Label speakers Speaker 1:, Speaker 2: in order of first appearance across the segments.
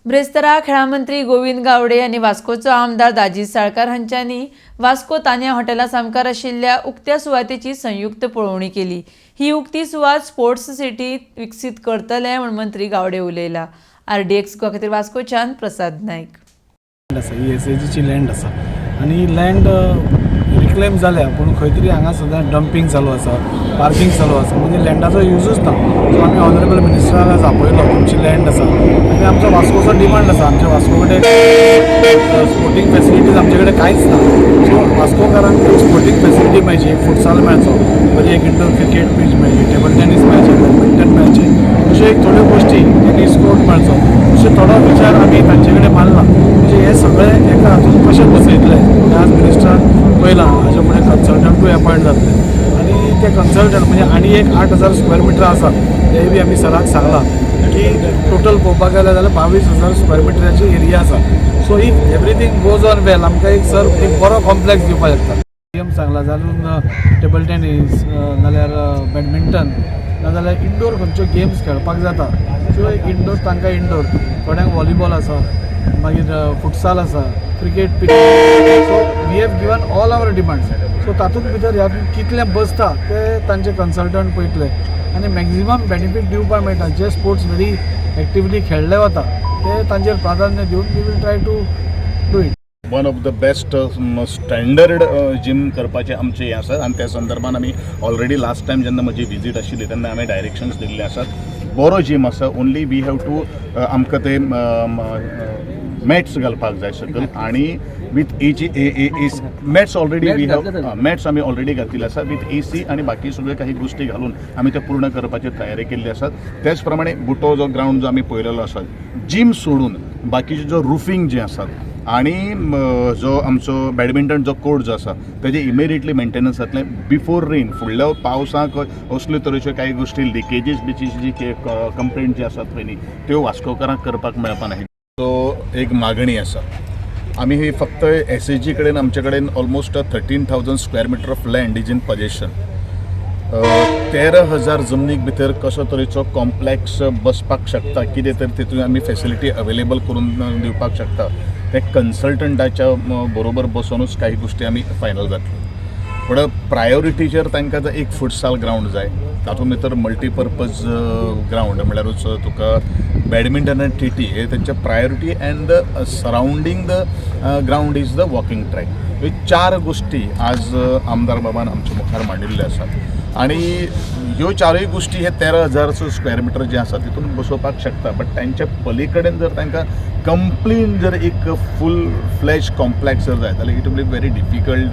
Speaker 1: ब्रेस्तारा खेळां मंत्री गोविंद गावडे आनी वास्कोचो आमदार दाजी साळकार हांच्यांनी वास्को तान्या हॉटेला सामकार आशिल्ल्या उक्त्या सुवातेची संयुक्त पळोवणी केली. ही उक्ती सुवात स्पोर्ट्स सिटी विकसीत करतले म्हूण मंत्री गावडे उलयला. आरडीएक्स गोवा खातीर वास्कोच्यान प्रसाद नायक.
Speaker 2: लँड आसा ही एसएजीची लँड आसा आनी ही लँड रिक्लेम जाल्या, पूण खंय तरी हांगा सदां डंपींग चालू आसा, पार्कींग चालू आसा, म्हणजे लँडाचो युजूच ना. सो आमी ऑनरेबल मिनिस्टराक आज आपयलो. तुमची लँड आसा आनी आमचो वास्कोचो डिमांड आसा. आमच्या वास्को कडेन स्पोर्टींग फेसिलिटीज आमचे कडेन कांयच ना. सो वास्कोकारांक एक स्पोर्टींग फेसिलिटी मेळची, एक फुटसाल मेळचो, बरी एक इंडोर क्रिकेट पीच मेळची, टेबल टेनीस मेळचें, बॅडमिंटन मेळचें, अश्यो एक थोड्यो गोश्टी, टेनीस कोर्ट मेळचो, अशे थोडो विचार आमी तांचे कडेन मांडला. म्हणजे हे सगळे एका हातून कशें बसयतले हें आज मिनिस्टरान पळयलां. हाजे फुडें कन्सल्टंटूय अपॉयंट जातले आनी ते कन्सल्टंट म्हणजे आनी एक 8000 स्क्वेअर मिटर आसा, तेय बी आमी सराक सांगलां की टोटल पळोवपाक गेले जाल्यार 22,000 स्क्वेअर मिटराची एरिया आसा. So if everything goes on well, आमकां एक सर एक बरो कॉम्प्लेक्स दिवपाक शकता. गेम सांगला जातून टेबल टेनीस नाल्यार बॅडमिंटन नाजाल्यार इंडोर खंयच्यो गेम्स खेळपाक जाता त्यो एक इंडोर तांकां इंडोर, थोड्यांक व्हॉलीबॉल आसा, मागीर फुटसाल आसा, cricket pitch. So we have given all our demands. So तातूंत भितर ह्या कितलें बसता ते तांचे कन्सल्टंट पळयतले आनी मॅक्झिमम बेनिफीट दिवपाक मेळटा. जे स्पोर्ट्स व्हेरी एक्टिवली खेळ्ळे वता ते तांचेर प्राधान्य दिवन we will try to do it.
Speaker 3: One of the best standard gym करपाचें आमचें हें आसा आनी त्या संदर्भान आमी ऑलरेडी लास्ट टायम जेन्ना म्हजी विजीट आशिल्ली तेन्ना हांवें डायरेक्शन्स दिल्ले आसात. बरो जीम आसा, ओनली we have to आमकां ते मॅट्स घालपाक जाय सकयल आनी with AC a mats already we have, mats आमी ऑलरेडी घातलेले आसा. विथ एसी आनी बाकी सगळ्यो काही गोश्टी घालून आमी ते पूर्ण करपाची तयारी केल्ली आसा. त्याच प्रमाणे बुटो जो ग्रावंड जो आमी पळयलेलो आसा, जीम सोडून बाकीचे जो रुफींग जे आसात आणि जो आमचो बॅडमिंटन जो कोर्ट जो आसा तेजे इमिडिएटली मेंटेनन्स जातलें बिफोर रेन. फुडल्या पावसाक असल्यो तरेच्यो काही गोश्टी, लिकेजीस बिचीस जी कंप्लेंट जी आसात पळय न्ही, त्यो वास्कोकारांक करपाक मेळपा ना. सो एक मागणी आसा. आमी ही फक्त एसएजी कडेन, आमचे कडेन almost 13,000 square meter of land is in possession. 13,000 जमनीक भितर कसो तरेचो कॉम्प्लेक्स बसपाक शकता, कितें तरी तितून आमी फेसिलिटी अवेलेबल करून दिवपाक शकता, तें कन्सल्टंटाच्या बरोबर बसोनूच काही गोश्टी आमी फायनल जातल्यो. पूण प्रायोरिटीचेर तांकां जर एक फुटसाल ग्रावंड जाय, तातूंत भितर मल्टीपर्पज ग्रावंड म्हळ्यारूच तुका बॅडमिंटन आनी टीटी हे तेंचे priority and the surrounding the ground is the walking track. ह्यो चार गोश्टी आज आमदार बाबान आमच्या मुखार मांडिल्ल्यो आसात आनी ह्यो चारूय गोश्टी हे 13,000 स्क्वेअर मिटर जे आसा तितून बसोवपाक शकता. बट तांच्या पली कडेन जर तांकां कंप्लीट जर एक फूल फ्लॅज कॉम्प्लेक्स जर जाय जाल्यार it will be very difficult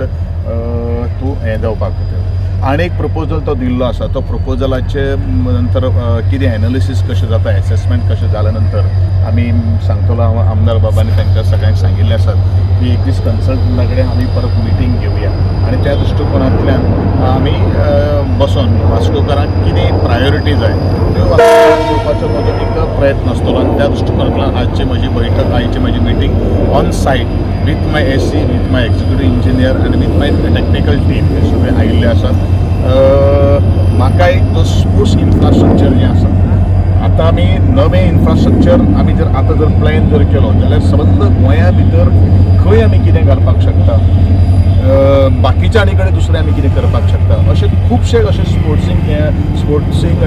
Speaker 3: to हें जावपाक खातीर. आनी एक प्रपोजल तो दिल्लो आसा. तो प्रपोजलाचे नंतर कितें एनालिसीस कशें जाता, एसेसमेंट कशें जाल्या नंतर आमी सांगतलो. हांव आमदार बाबांनी तांकां सगळ्यांक सांगिल्लें आसात की एक दीस कन्सल्टंटा कडेन आमी परत मिटींग घेवया आनी त्या दृश्टिकोनांतल्यान आमी बसोन वास्कोकारांक कितें प्रायोरिटी जाय त्यो वास्कोकारांक दिवपाचो म्हजो एक प्रयत्न आसतलो. आनी त्या दृश्टिकोनांतल्यान आजची म्हजी बैठक, आयची म्हजी meeting on site with my SE, with my executive engineer आनी विथ my technical team हे सगळे आयिल्ले आसात. म्हाका एक जो स्पोर्ट्स इन्फ्रास्ट्रक्चर जें आसा, आतां आमी नवें इन्फ्रास्ट्रक्चर आमी जर आतां जर प्लॅन जर केलो जाल्यार सबंद गोंया भितर खंय आमी कितें घालपाक शकता, बाकीच्या आनी कडेन दुसरें आमी कितें करपाक शकता, अशे खुबशे अशे स्पोर्ट्सींग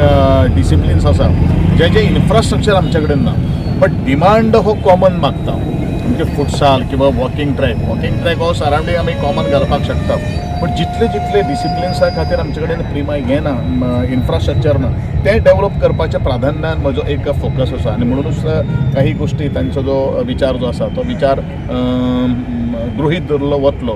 Speaker 3: डिसिप्लिन्स आसा जे इन्फ्रास्ट्रक्चर आमचे कडेन ना, बट डिमांड हो कॉमन मागता. म्हणजे फुटसाल किंवा वॉकिंग ट्रॅक. वॉकिंग ट्रॅक हो सरावंडींग आमी कॉमन घालपाक शकता, पण जितले जितले डिसिप्लिन्सा खातीर आमचे कडेन प्रिमा हें ना, इन्फ्रास्ट्रक्चर ना, तें डेव्हलप करपाच्या प्राधान्यान म्हजो एक फोकस आसा. आनी म्हणूनच काही गोश्टी तांचो जो विचार जो आसा तो विचार गृहीत धरलो वतलो.